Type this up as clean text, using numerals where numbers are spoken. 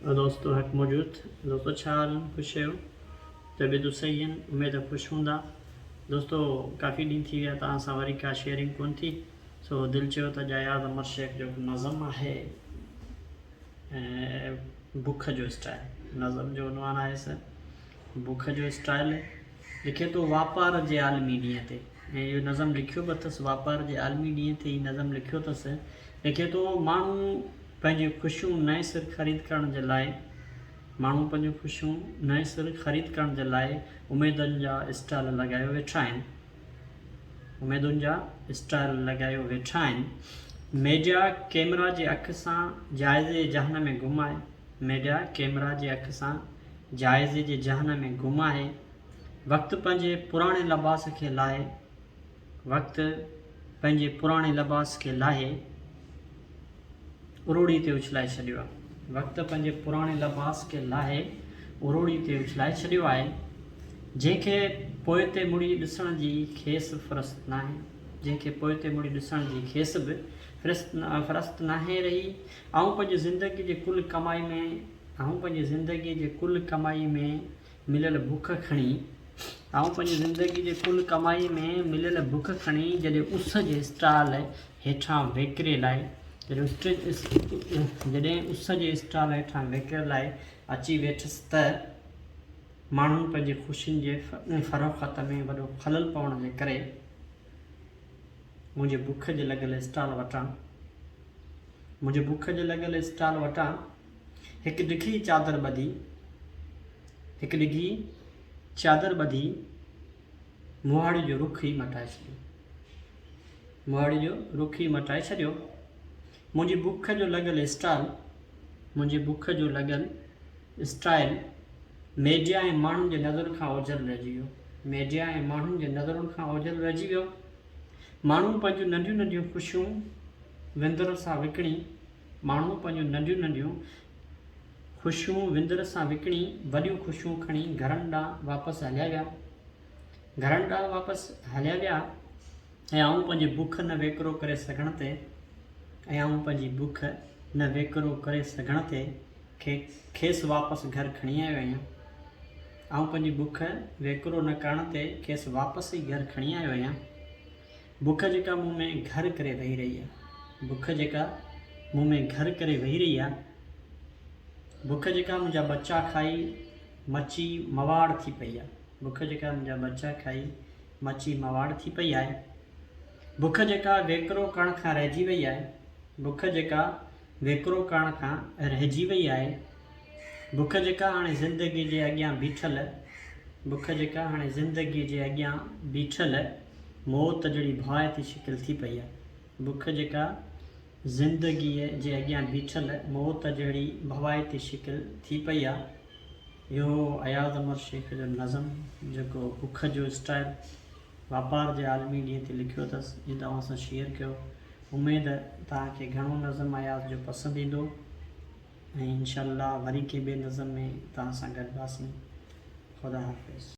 دوستو حق موجود دوستو ڇا حال آهن خوش آهيو طبيعتون صحيح آهن اميد خوش هوندا دوستو ڪافي ڏينهن ٿي ويا توهان سان وري ڪا شيئرنگ ڪون ٿي سو دل چيو ته اڄ اياز امر شيخ جو نظم آهي بک جو اسٽائل نظم جو عنوان آهي سر بک جو اسٽائل لکي ٿو واپار جي عالمي ڏينهن تي ۽ اهو نظم لکيو به اٿس واپار جي عالمي ڏينهن تي هي نظم لکيو اٿس لکي ٿو ماڻهو پنهنجون خوشيون نئين سر خريد ڪرڻ جي لاء ماڻهو پنهنجون خوشيون نئين سر خريد ڪرڻ جي لاء اميدن جا اسٽال لڳايو ويٺا آهن. اميدن جا اسٽال لڳايو ويٺا آهن. ميڊيا ڪيمرا جي اک سان جائزي جي جهان ۾ گم آهي. ميڊيا ڪيمرا جي اک سان جائزي جي جهان ۾ گم آهي. وقت پنهنجي پراڻي لباس کي لاهي وقت پنهنجي پراڻي لباس کي لاهي اروڙي تي اڇلائي ڇڏيو آهي. وقت پنهنجي پراڻي لباس کي لاهي اروڙي تي اڇلائي ڇڏيو آهي، جنهن کي پوئتي مڙي ڏسڻ جي کيس فرست ناهي، جنهن کي پوئتي مڙي ڏسڻ جي کيس به فرست ناهي رهي. آئون پنهنجي زندگي جي ڪل ڪمائي ۾، آئون پنهنجي زندگي جي ڪل ڪمائي ۾ مليل بک کڻي، آئون پنهنجي زندگي جي ڪل ڪمائي ۾ مليل بک کڻي جڏهن اس جي اسٽال هيٺان ويڪري لاء جڏهن اس جي اسٽال هيٺان ويڪري لاء اچي ويٺس ته ماڻهن پنهنجي خوشين جي فروخت ۾ وڏو خلل پوڻ جي ڪري منهنجي بک جي لڳل اسٽال وٽان منهنجي بک جي لڳل اسٽال وٽان هڪ ڊگهي چادر ٻڌي، هڪ ڊگهي چادر ٻڌي مهاڙي جو رخ ئي مٽائي ڇڏيو. مهاڙي جو رخ ئي مٽائي ڇڏيو. منهنجي بک جو لڳل اسٽال، منهنجي بک جو لڳل اسٽائل ميڊيا ۽ ماڻهن جي نظرن کان اوجهل رهجي ويو. ميڊيا ۽ ماڻهن جي نظرن کان اوجهل رهجي ويو. ماڻهو پنهنجون ننڍيون ننڍيون خوشيون وندر سان وڪڻي ماڻهو پنهنجون ننڍيون ننڍيون خوشيون وندر سان وڪڻي وڏيون خوشيون کڻي گهرن ڏانهن واپس هليا ويا. گهرن ڏانهن واپس هليا ويا ۽ آئون پنهنجي بک نه ويڪرو ڪري سگهڻ تي ۽ آئون پنهنجي بک نه ويڪرو ڪري سگهڻ تي کي کيس واپس گهر کڻي آيو آهيان. آئون پنهنجي بک ويڪرو نه ڪرڻ تي کيس واپس ئي گهر کڻي آيو آهيان. بک جيڪا مون ۾ گهر ڪري ويهي رهي آ. بک جيڪا مون ۾ گهر ڪري ويهي رهي آ. بک جيڪا منهنجا ٻچا کائي مچي مواڙ ٿي پئي آ. بک جيڪا منهنجا ٻچا کائي مچي مواڙ ٿي پئي آهي. بک جيڪا ويڪرو ڪرڻ کان رهجي وئي آهي. بک جيڪا ويڪرو ڪرڻ کان رهجي وئي آهي. بک جيڪا هاڻي زندگيء جي اڳيان بيٺل، بک جيڪا هاڻي زندگيء جي اڳيان بيٺل موت جهڙي ڀوائتي شڪل ٿي پئي آهي. بک جيڪا زندگيء جي اڳيان بيٺل موت جهڙي ڀوائتي شڪل ٿي پئي آهي. اهو هو اياز امر شيخ جو نظم جيڪو بک جو اسٽائل واپار جي عالمي ڏينهن تي لکيو اٿس جيئن توهان سان شيئر ڪيو. اميد توهان کي گهڻو نظم اياز جو پسند ايندو. ۽ انشاء الله وري ڪنهن ٻئي نظم ۾ توهان سان گڏباسين. خدا حافظ.